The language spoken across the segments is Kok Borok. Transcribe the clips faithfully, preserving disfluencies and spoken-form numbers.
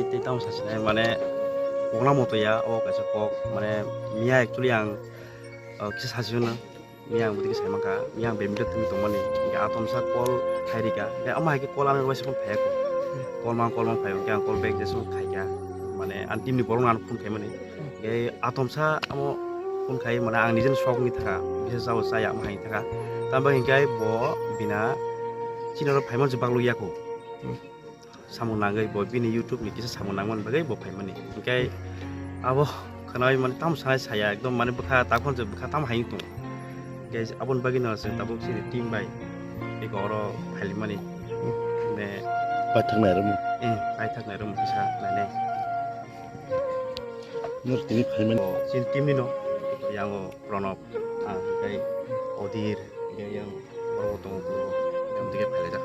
Tei tamo sasinai mane kokna moto ya o kaisa kok mane miya actually ang, uh, kisa sasi hwnna. Miya ang bwtwi kisa sai mankha, miya ang badminton twi tongmani, hingke atomsa call khairika, hingke ama hai khe call ano waisa phone phaiya kho. Call mang call mang phaiya, hingke ang call back jesuk khaikha, mane ang team ni borok no ano phone khaimani. Hingke atomsa amo phone khai, mane ang nijeni sok wngwi thaka, bisa chao chaya ama hai thaka. Tambai hingke bo bina chini oro phaimani se baglo ya kho. Samung nangwi bo bini YouTube ni kisa samung nangmani bagwi bo phaimani. Hingke abo khwnai mani tamo sanai saya ekdom mani bwkha takhon je bwkha tamo hai tong. Hingke aboni bagwi no chwng tabuk chini team bai eko oro phailimani. Ne paithaknai rwmani. Eh, paithaknai rwmani kisa nainai. Nor tini phaimani. O, chini team ni no yango Pranab, ah, hingke Odir, hingke yang borok bo tongo, borok bo yang tike phailai jak.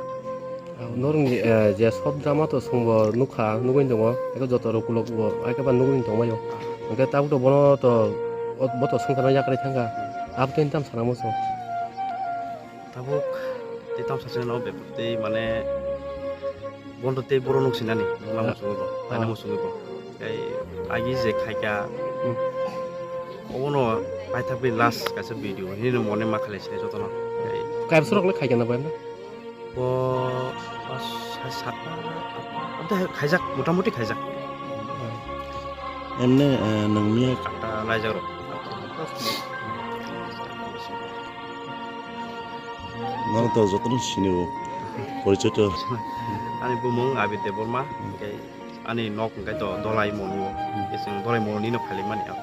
Norokni, eh, je short drama to chwngbo nukha, nugwi tongo, eko joto rok ukulok bo, eko ba nugwi tongmai o. Hingke tabuk to bono to, bo to swngcharno yakarwi thangkha, abo tei tam sana muchung. Tabuk tei tam sasino bebak tei mane bondo tei boro nuk sinani nukna muchungwi bo, naina muchungwi bo. Tei agi je khaikha, obono paithak bai last kaisa video hinwi mone ma khalai sinai jotono. Tei kaibwsarok le khaikha na bai na? Bo pas sat, sat, ante khaijak, motamoti khaijak. Emne, eh, nang miya atta laijak rok. Nono to jotono sinio, porichoi to. Ani bumung Abir Debbarma, hingke ani nok hingke to Dolai Mono, hingke chwng Dolai Mono nino phailaimani ang.